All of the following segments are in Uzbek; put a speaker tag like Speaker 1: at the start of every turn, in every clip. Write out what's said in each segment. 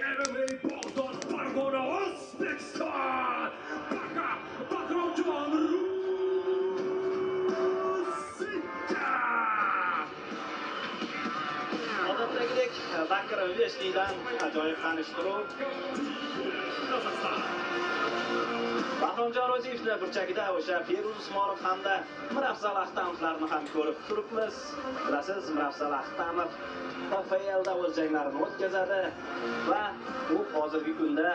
Speaker 1: MMA Bag'dod, Farg'ona, O'zbekiston. Bahromjon Ro'ziyev.
Speaker 2: Odatdagidek Bakr Veshlidan ajoyib tanishtiruv. Bahromjon Ro'ziyevni burchagida o'sha Feruz Usmonov hamda Mirafzal Ahtamovlarni ham ko'rib turibmiz. Bilasiz, Mirafzal Ahtamov PFLda o'z janglarini o'tkazadi va u hozirgi kunda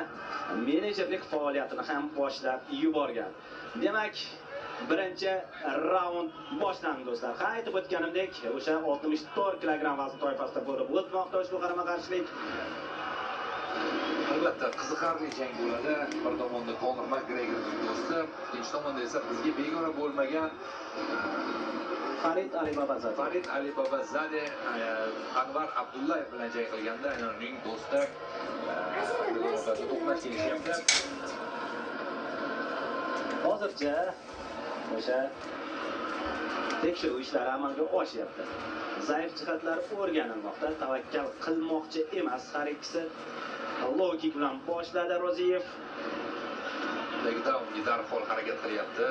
Speaker 2: menejerlik faoliyatini ham boshlab yuborgan. Demak, birinchi raund boshlandi do'stlar. Ha, aytib o'tganimdek, o'sha 64 kilogramm vazn toifasida bo'lib o'tmoqda ushbu qarama-qarshilik.
Speaker 3: Albatta qiziqarli jang bo'ladi. Bir tomonda Konor Makgregorning do'sti, ikkinchi tomonda esa bizga begona bo'lmagan
Speaker 2: Farid Alibabazade.
Speaker 3: Farid Alibabazade Anvar Abdullayev bilan jang qilganda aynan uning do'sti o'rtasida to'qnash kelishyapti.
Speaker 2: Hozircha o'sha tekshiruv ishlari amalga oshyapti. Zaif jihatlar o'rganilmoqda. Tavakkal qilmoqchi emas har ikkisi. Low kick bilan boshladi Ro'ziyev.
Speaker 3: Takedownga darhol harakat qilyapti.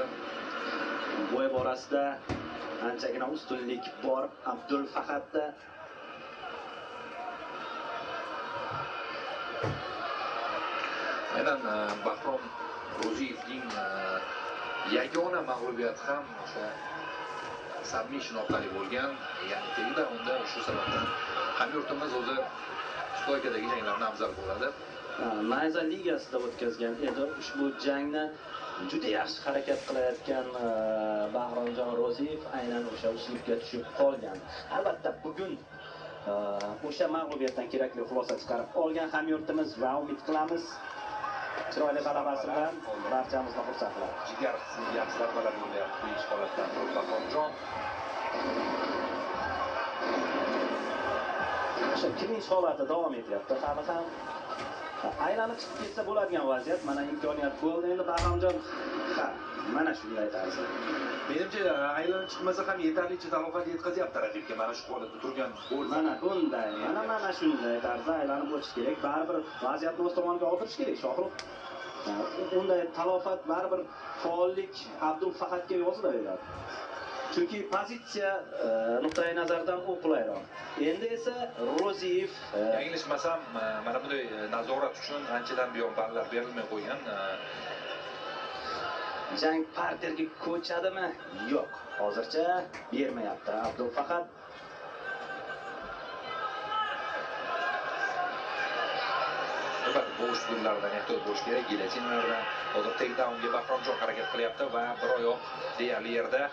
Speaker 2: Bo'y borasida anchagina ustunlik bor Abdul Fahadda.
Speaker 3: Aynan Bahrom Ro'ziyevning yagona mag'lubiyati ham o'sha submission orqali bo'lgan, ya'ni takedownda. Shu sababdan hamyurtimiz o'zi stoykadagi janglarni afzal ko'radi.
Speaker 2: Nayza ligasida o'tkazgan edi ushbu jangni. Juda yaxshi harakat qilayotgan Bahromjon Ro'ziyev aynan o'sha uslubga tushib qolgan. Albatta bugun o'sha mag'lubiyatdan kerakli xulosa chiqarib olgan hamyurtimiz va umid qilamiz chiroyli g'alabasi bilan barchamizni xursand qiladi.
Speaker 3: Jigar qismiga yaxshi zarbalar yo'llayapti besh holatdan turib Bahromjon.
Speaker 2: O'sha klinch holati davom etyapti hali ham. Aylanib chiqib ketsa bo'ladigan vaziyat, mana imkoniyat bo'ldi endi Bahromjon. Ha, mana shunday tarzda.
Speaker 3: Menimcha aylanib chiqmasa ham yetarlicha talofat yetkazyapti raqibga mana shu holatda turgan bo'lsa.
Speaker 2: Mana bunday, mana shunday tarzda aylanib o'tish kerak. Baribir vaziyatni o'z tomoniga oldirish kerak Shohrux. Unday talofat baribir faollik Abdul Fahadga yozilaveradi. Chunki pozitsiya nuqtai nazaridan u qulayroq. Endi esa Ro'ziyev
Speaker 3: yanglishmasam mana bunday nazorat uchun anchadan buyon ballar berilmay qo'ygan.
Speaker 2: Jang parterga ko'chadimi? Yo'q, hozircha bermayapti Abdul Fahad.
Speaker 3: Albatta bo'sh uslublardan ehtiyot bo'lish kerak, gilotinalardan. Hozir takedownga Bahromjon harakat qilyapti va bir oyoq deyarli yerda.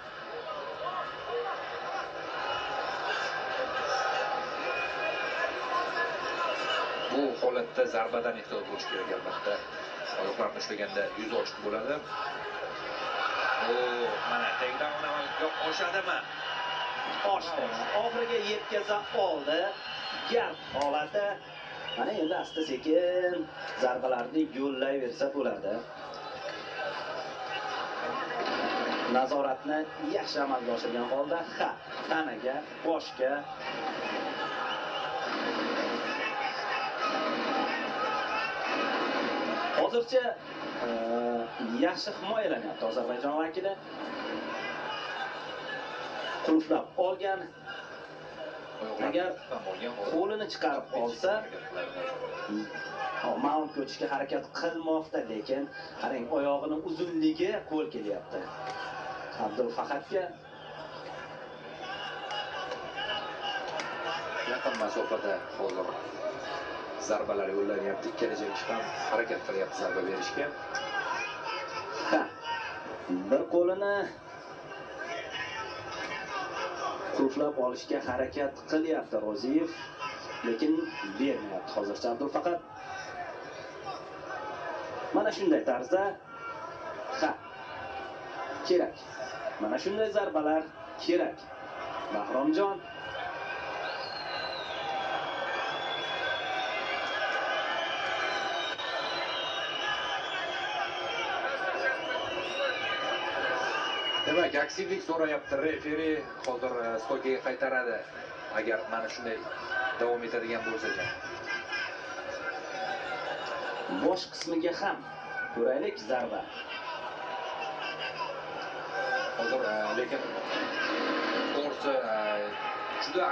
Speaker 3: Bu holatda zarbadan ehtiyot bo'lish kerak albatta. Oyoqlarni ushlaganda yuz ochiq bo'ladi. O, mana takedown amalga oshadimi?
Speaker 2: Oshdi. Oxiriga yetkaza oldi. Gap holati. Mana endi asta-sekin zarbalarni yo'llayversa bo'ladi. Nazoratni yaxshi amalga oshirgan holda, ha, tanaga, boshga. Hozircha yaxshi himoyalanyapti Ozarbayjon vakili. Qulflab olgan. Agar qo'lini chiqarib olsa, mountga o'tishga harakat qilmoqda, lekin qarang, oyog'ining uzunligi qo'l kelyapti Abdul Fahadga.
Speaker 3: Yaqin masofada hozir zarbalar yo'llanyapti. Ikkala jangchi ham harakat qilyapti zarba berishga.
Speaker 2: Ha, bir qo'lini qulflab olishga harakat qilyapti Ro'ziyev, lekin bermayapti hozircha Abdul Fahad. Mana shunday tarzda, ha, kerak. Mana shunday zarbalar kerak. Bahromjon
Speaker 3: Demak, aktivlik so'rayapti referi. Hozir stoykaga qaytaradi agar mana shunday davom etadigan bo'lsa jang.
Speaker 2: Bosh qismiga ham ko'raylik zarba.
Speaker 3: Hozir lekin to'g'risi juda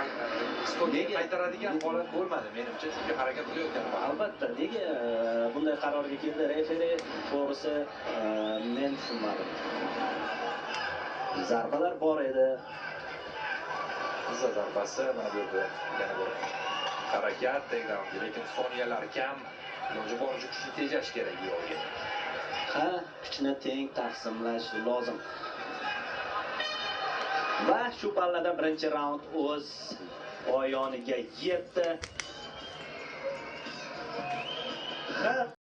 Speaker 3: stolga qaytaradigan holat bo'lmadi menimcha, chunki harakat qilayotgan.
Speaker 2: Albatta, nega bunday qarorga keldi referi, to'g'risi men tushunmadim. Zarbalar bor edi.
Speaker 3: Qizil zarbasi mana bu yerda yana bir harakat takedownga, lekin soniyalar kam. Iloji boricha kuchni tejash kerak bu yo'lga.
Speaker 2: Ha, kuchni teng taqsimlash lozim. Va shu pallada birinchi raund o'z poyoniga yetdi. Ha.